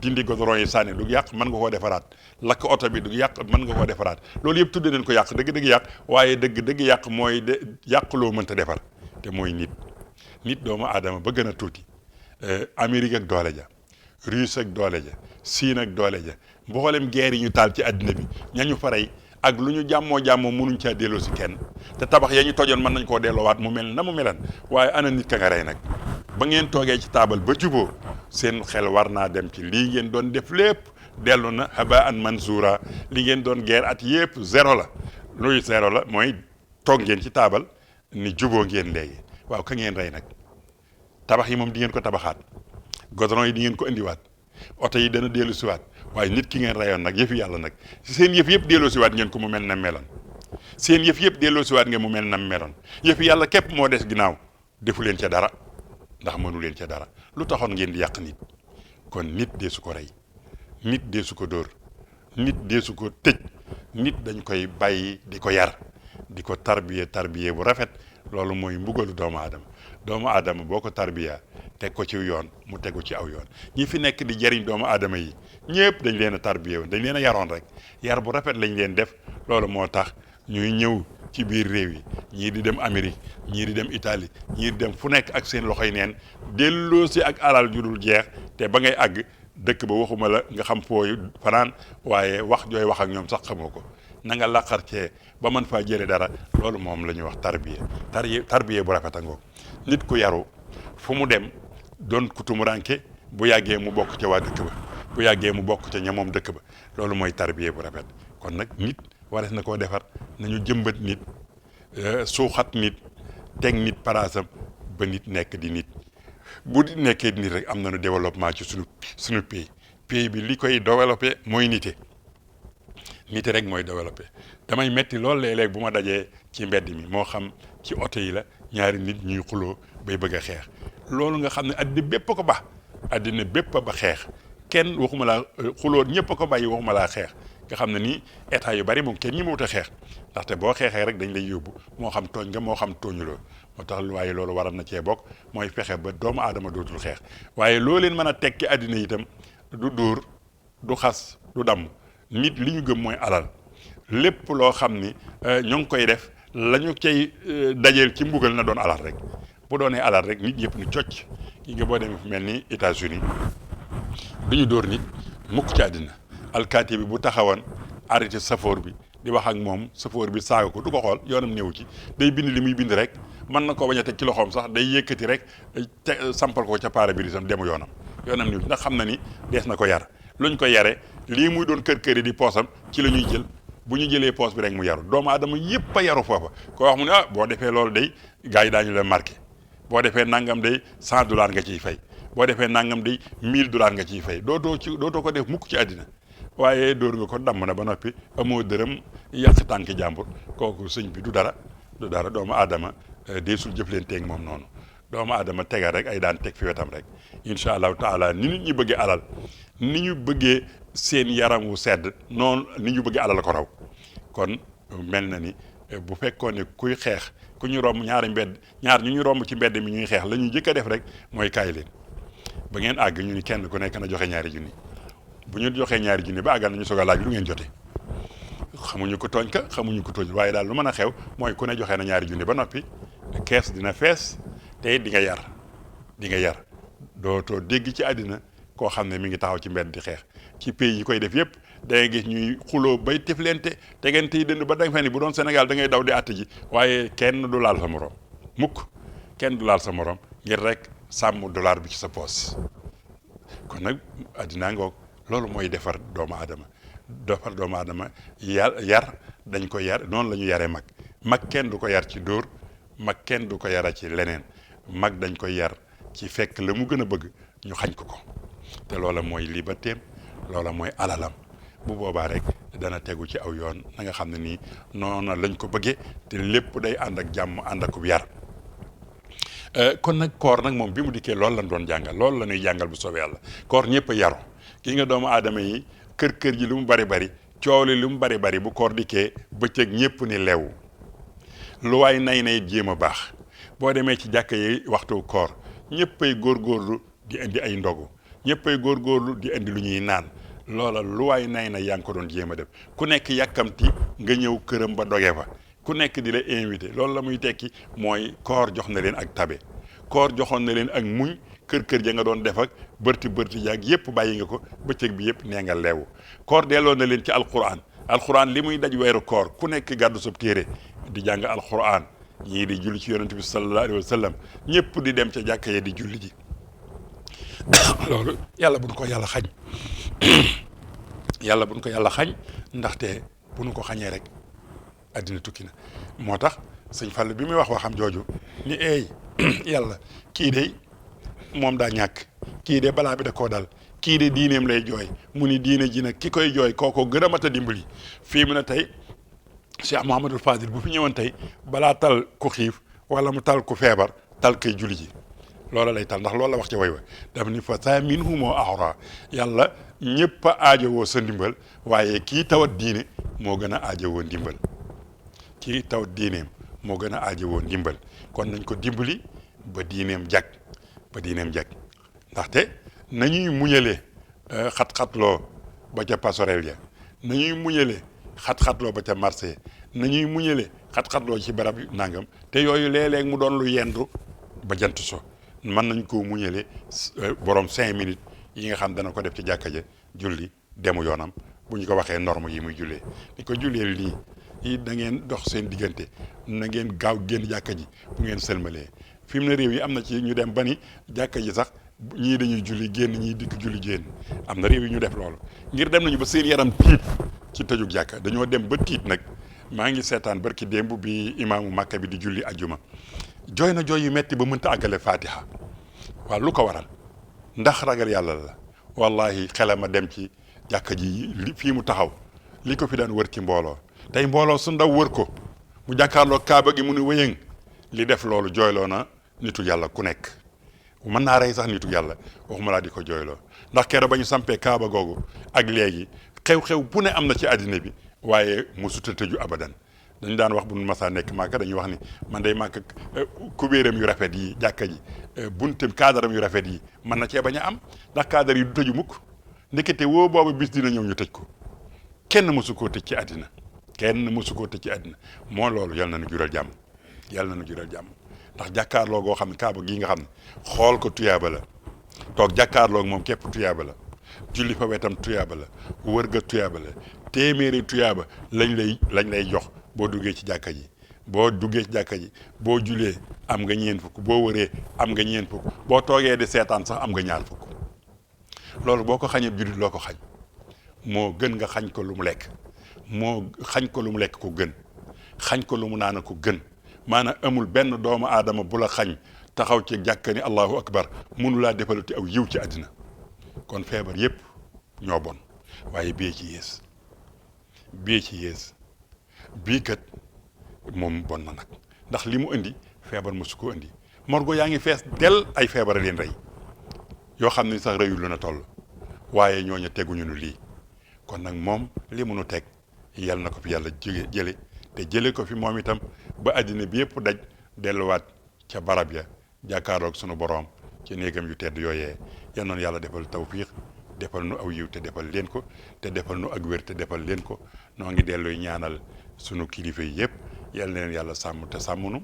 dindi goudron yi sànni du yàq mën nga koo defaraat lakk oto bi du yàq mën nga koo defaraat loolu yëpp tuddee nañ ko yàq dëgg-dëgg yàq waaye dëgg-dëgg yàq mooy de yàq loo mënta defar te mooy nit doomu aadama ba gën a tuuti Amérique ak doole ja Russe ak doole ja Siin ak doole ja mboolem guerre yi ñu taal ci àddina bi ñañu faray ak lu ñu jàmmoo mënuñ caa delloo si kenn te tabax ya ñu tojoon mën nañ koo delloowaat mu mel na mu melan waaye ana nit ka nga rey nag ba ngeen toogee ci taabal ba juboo seen xel war naa dem ci lii ngeen doon def lépp dellu na haba an mansoura li ngeen doon guerre at yépp zéro la luy zéro la mooy toog ngeen ci taabal ni juboo ngeen léegi waaw ka ngeen rey nag tabax yi moom di ngeen ko tabaxaat goudron yi di ngeen ko indiwaat oto yi dana dellu siwaat waaye nit ki ngeen rayoon nag yëfi yàlla nag seen yëf yëpp delloo siwaat ngeen ko mu mel na meloon seen yëf yëpp delloo siwaat ngeen mu mel na meloon yëfi yàlla képp moo des ginnaaw defu leen ca dara ndax mënu leen ca dara lu taxoon ngeen di yàq nit kon nit dee su ko rey nit dee su ko dóor nit dee su ko tëj nit dañ koy bàyyi di ko yar di ko tarbiye bu rafet loolu mooy mbugalu doomu aadama boo ko tarbiya teg ko ci yoon mu tegu ci aw yoon ñi fi nekk di jëriñ doomu aadama yi ñëpp dañ leen a tarbiye woon dañ leen a yaroon rek yar bu rafet lañ leen def loolu moo tax ñuy ñëw ci biir réew yi ñii di dem Amérique ñii di dem Italie ñii di dem fu nekk ak seen loxoy neen delloo si ak alal ju dul jeex te ba ngay àgg dëkk ba waxuma la nga xam fooy fanaan waaye wax jooy wax ak ñoom sax xamoo ko na nga laqar cee ba mën faa jële dara loolu moom la ñuy wax tarbiye bu rafet a ngoog nit ku yaru fu mu dem doon ku tumuranke bu yàggee mu bokk ca waa dëkk ba bu yàggee mu bokk ca ña moom dëkk ba loolu mooy tarbiya bu rafet. kon nag nit warees na koo defar nañu jëmbat nit suuxat nit teg nit palaasam ba nit nekk di nit bu di nekkee di nit rek am nañu développement ci suñu pays bi li koy développé mooy nite rek mooy développé. damay metti loolu léeg-léeg bu ma dajee ci mbedd mi moo xam ci oto yi la ñaari nit ñuy xuloo bay bëgg a xeex loolu nga xam ne addina bépp ko ba addina bépp ba xeex kenn waxuma laa xuloo ñëpp a ko bàyyi waxuma laa xeex nga xam ne nii état yu bari moom kenn ñi mawut a xeex ndaxte boo xeexee rek dañ lay yóbbu moo xam tooñ nga moo xam tooñuloo moo tax waaye loolu waral na cee bokk mooy fexe ba doomu aadama dootul xeex waaye loo leen mën a tekki addina itam du dóor du xas du damm nit li ñu gëm mooy alal lépp loo xam ni ñoo ngi koy def la ñu cay dajeel ci mbugal na doon alal rek bu doonee alal rek nit ñëpp ni cocc ki nga boo demee fu mel ni États-Unis du ñu dóor nit mukk ci àddina alkaati bi bu taxawoon arrêté safoor bi di wax ak moom safoor bi saaga ko du ko xool yoonam néew ci day bind li muy bind rek mën na ko bañ a teg ci loxoom sax day yëkkati rek sampal ko ca pare-brisam demu yoonam néew ci ndax xam na ni dees na ko yar luñ ko yare lii muy doon kër yi di poosam ci la ñuy jël bu ñu jëlee poos bi rek mu yaru doomu aadama yëpp a yaru foofa koo wax mu ne boo defee loolu day gars yi daañu la marqué boo defee nangam day $100 nga ciy fay boo defee nangam day $1000 nga ciy fay dootoo ko def mukk ci àddina waaye dóor nga ko damm na ba noppi amoo dërëm yàq tànki jàmbur kooku sëñ bi du dara doomu aadama deesul jëflanteeg moom noonu doomu aadama tegal rek ay daan teg fi wetam rek incha allahu taala ni nit ñi bëggee alal ni ñu bëggee seen yaram wu sedd noonu ni ñu bëggee alal ko raw kon mel na ni bu fekkoon ne kuy xeex ku ñu romb ñaar ñu ñu romb ci mbedd mi ñuy xeex la ñuy jëkk a def rek mooy kaay leen ba ngeen àgg ñu ni kenn ku nekk na joxe ñaari junni bu ñu joxee ñaari junni ba àggal nañu soog a laaj lu ngeen jote xamuñu ko tooñ ka xamuñu ko tooñ waaye daal lu mën a xew mooy ku ne joxe na ñaari junni ba noppi kees dina fees te di nga yar dootoo dégg ci àddina koo xam ne mi ngi taxaw ci mbedd di xeex ci pays yi koy def yëpp da ngay gis ñuy xuloo bay teflente tegante yi dënd ba da nga fa ni bu doon Sénégal da ngay daw di àtt ji waaye kenn du laal sa morom mukk kenn du laal sa morom ngir rek sàmm dollar bi ci sa poos kon nag àddina ngoog loolu mooy defar doomu aadama yar dañ ko yar noonu la ñu yaree mag kenn du ko yar ci dóor mag kenn du ko yara ci leneen mag dañ koy yar ci fekk la mu gën a bëgg ñu xañ ko te loola mooy libertéem loola mooy alalam bu boobaa rek dana tegu ci aw yoon na nga xam ne nii noonu lañ ko bëggee te lépp day ànd ak jàmm ànd ak yar kon nag koor nag moom bi mu dikkee loolu lañ doon jàngal loolu la ñuy jàngal bu soobee yàlla koor ñëpp a yaru ki nga doomu aadama yi kër ji lu mu bari coow li lu mu bari bu koor dikkee bëccëg ñëpp ni leewu lu waay nay jéem a baax boo demee ci jàkka yi waxtu koor ñëppay góorgóorlu di indi ay ndogu ñëppay góorgóorlu di indi lu ñuy naan loola lu waay nay yaa ngi ko doon jéem a def ku nekk yàkkamti nga ñëw këram ba doge fa ku nekk di la invité loolu la muy tekki mooy koor jox na leen ak tabe koor joxoon na leen ak muñ kër ja nga doon def ak bërti jaag yëpp bàyyi nga ko bëccëg bi yëpp nee nga leewu koor delloo na leen ci alquran li muy daj weeru koor ku nekk gàddu sab téere di jàng alquran ñii di julli ci yonent bi sallallahu alayhi wa sallam ñëpp di dem ca jàkka ya di julli ji loolu yàlla bu nu ko yàlla xañ ndaxte bu nu ko xañee rek addina tukki na moo tax sëñ Fall bi muy wax waxam jooju ni eey yàlla kii de moom daa ñàkk kii de balaa bi da koo dal kii de diineem lay jooy mu ni diine ji nag ki koy jooy kooko gën a mat a dimbali fii mu ne tey Cheikh Mouhamadul Fadil bu fi ñëwoon tey balaa tal ku xiif wala mu tal ku feebar tal kay julli ji loola lay tal ndax loolu la wax ci way wa daf ni fa sa min humoo ahra yàlla ñëpp a aajowoo sa ndimbal waaye kii tawat diine moo gën a aajowoo ndimbal kii tawat diineem moo gën a aajowoo ndimbal kon nañ ko dimbali ba diineem jag ndaxte nañuy muñalee xat-xatloo ba ca passerelle ya nañuy muñalee xat-xatloo ba ca marché nañuy muñalee xat-xatloo ci barab nangam te yooyu léeg-léeg mu doon lu yendu ba jant so mën nañ koo muñalee borom 5 minutes yi nga xam dana ko def ci jàkka ja julli demu yoonam bu ñu ko waxee norme yi muy jullee ni ko jullee lii yi da ngeen dox seen diggante na ngeen gaaw génn jàkka ji bu ngeen sëlmalee fi mu ne réew yi am na ci ñu dem ba ni jàkka ji sax ñii dañuy julli génn ñii dikk julli génn am na réew yi ñu def loolu ngir dem nañu ba seen yaram tiit ci tëjug jàkka dañoo dem ba tiit nag maa ngi seetaan barki démb bi imaamu Makka bi di julli ajjuma jooy na jooy yu metti ba mënta àggale fatiha waaw lu ko waral ndax ragal yàlla la wallahi xelam a dem ci jàkka ji fii mu taxaw li ko fi daan wër ci mbooloo tey mbooloo su ndaw wër ko mu jàkkaarloo kaaba gi mu ni wëyëng li def loolu jooyloo na nitu yàlla ku nekk mën naa rey sax nitu yàlla waxuma laa di ko jooyloo ndax keroog ba ñu sampee kaaba googu ak léegi xew-xew bu ne am na ci àddina bi waaye mosut a tëju abadan dañu daan wax bu nu masaa nekk Màkka dañuy wax ni man day Màkka kubéeram yu rafet yi jàkka ji buntam kaadaram yu rafet yi mën na cee bañ a am ndax kaadar yi du tëju mukk ndekete woo boobu bis dina ñëw ñu tëj ko kenn mosu koo tëj ci àddina kenn mosu koo tëj ci àddina moo loolu yal na nu jural jàmm yal na nu jural jàmm ndax jàkkaarloo goo xam ne kaaba gii nga xam ne xool ko tuyaaba la toog jàkkaarloo moom képp tuyaaba la julli fa wetam tuyaaba la wër ga tuyaaba la téeméeri tuyaaba lañ lay jox boo duggee ci jàkka ji boo duggee ci jàkka ji boo julee am nga ñeen fukk boo wëree am nga ñeen fukk boo toogee di seetaan sax am nga ñaar fukk loolu boo ko xañee jullit loo ko xañ moo gën nga xañ ko lu mu lekk moo xañ ko lu mu lekk ko gën xañ ko lu mu naan ko gën maanaam amul benn doomu aadama bu la xañ taxaw ci jàkka ni allahu akbar mënu laa defalati aw yiw ci àddina kon feebar yépp ñoo bon waaye bii ci yées bii kat moom bon na nag ndax li mu indi feebar mosu ko indi morgo yaa ngi fees del ay feebar leen rey yoo xam ne sax reyul lu na toll waaye ñooñu teguñu nu lii kon nag moom li mu nu teg yal na ko fi yàlla jële te jële ko fi moom itam ba àddina bi yëpp daj delluwaat ca barab ya jàkkaaroog sunu boroom ci néegam yu tedd yooyee yal noonu yàlla defal tawfiix defal nu aw yiw te defal leen ko te defal nu ak wér te defal leen ko noo ngi delluy ñaanal sunu kilifa yi yëpp yal na leen yàlla sàmm te sàmmunu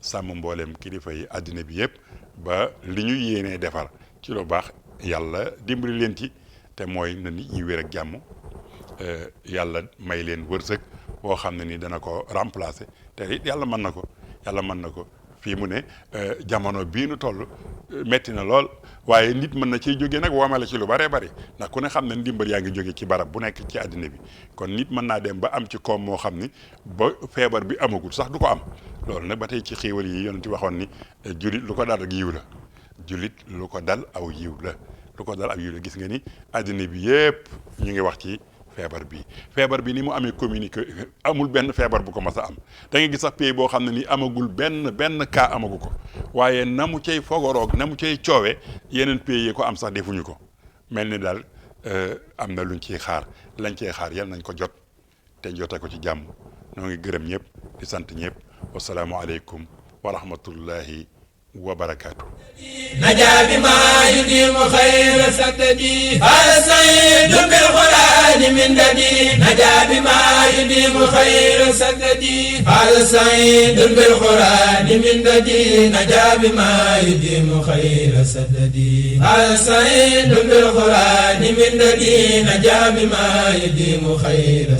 sàmm mboolem kilifa yi àddina bi yëpp ba li ñu yéenee defar ci lu baax yàlla dimbali leen ci te mooy na nit ñi wér ak jàmm yàlla may leen wërsëg boo xam ne ni dana ko remplacer te it yàlla mën na ko fii mu ne jamono bii nu toll metti na lool waaye nit mën na ciy jóge nag woomale ci lu bëree bëri ndax ku ne xam ne ndimbal yaa ngi jóge ci barab bu nekk ci àddina bi kon nit mën naa dem ba am ci koom moo xam ni ba feebar bi amagul sax du ko am loolu nag ba tey ci xéewal yi yonent waxoon ni jullit lu ko dal ak yiw la jullit lu ko dal aw yiw la gis nga ni àddina bi yépp ñu ngi wax ci feebar bi ni mu amee communiqué amul benn feebar bu ko mas a am da nga gis sax pays boo xam ne ni amagul benn cas amagu ko waaye na mu cay fogoroog na mu cay coowee yeneen pays yi ko am sax defuñu ko mel ni daal am na luñ ciy xaar lañ cey xaar yal nañ ko jot te jote ko ci jàmm noo ngi gërëm ñëpp di sant ñëpp wasalaamu aleykum wa rahmatullahi wa barakaatu. نجا بما يديم خير سددي هذا سعيد بالقرآن من ددي نجا بما يديم خير سددي هذا سعيد بالقرآن من ددي نجا بما يديم خير سددي هذا سعيد بالقرآن من ددي نجا بما يديم خير